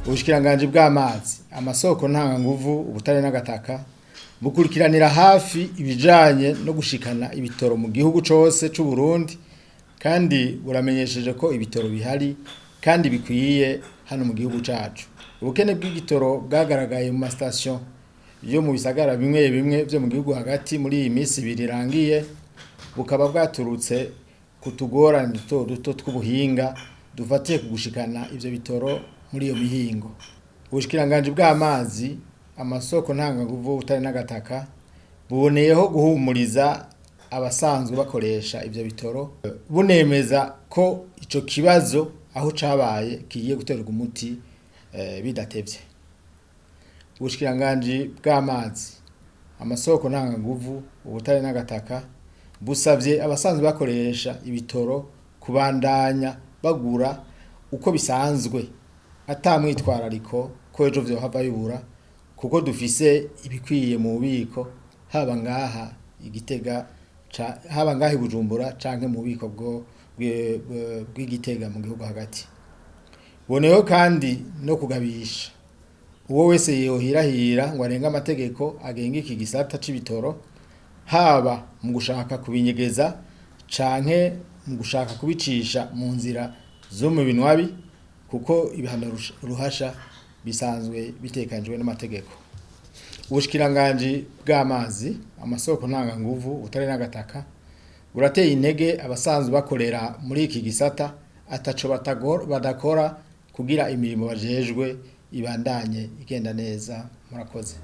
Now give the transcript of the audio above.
Ubushikiranganji bw'amazi, amasoko ntanganguvu, ubutare n'agataka bukurikiranira hafi ibijanye no gushikana ibitoro mu gihugu cose c'u Burundi, kandi buramenyesheje ko ibitoro bihari kandi bikwiye hano mu gihugu cacu. Ubukene bw'igitoro bwagaragaye mu masitasiyo yo mu bisagara bimwe bimwe vyo mu gihugu hagati muri iyi minsi ibiri irangiye, bukaba bwaturutse ku tugorane duto duto tw'ubuhinga dufatiye ku gushikana ivyo bitoro muri iyo mihingo. Ubushikiranganji bw'amazi, amasoko ntanganguvu, ubutare n'agataka buboneyeho guhumuriza abasanzwe bakoresha ivyo bitoro, bunemeza ko ico kibazo aho cabaye kigiye guterwa umuti bidatevye. Ubushikiranganji bw'amazi, amasoko ntanganguvu, ubutare n'agataka busavye abasanzwe bakoresha ibitoro kubandanya bagura uko bisanzwe ata mwitwarariko ko ejo vyohava bibura, kuko dufise ibikwiye mu bubiko haba ngaha Igitega, haba ngaha i Bujumbura canke mu bubiko bw'Igitega mu gihugu hagati. Boneyeho kandi no kugabisha uwo wese yohirahira ngo arenge amategeko agenga iki gisata c'ibitoro, haba mu gushaka kubinyegeza canke mu gushaka kubicisha mu nzira zo mu binwabi, kuko ibihano ruhasha bisanzwe bitegekanijwe n'amategeko. Ubushikiranganji bw'amazi, amasoko ntanganguvu, ubutare n'agataka burateye intege abasanzwe bakorera muri iki gisata ataco badakora kugira imirimo bajejwe ibandanye igenda neza. Murakoze.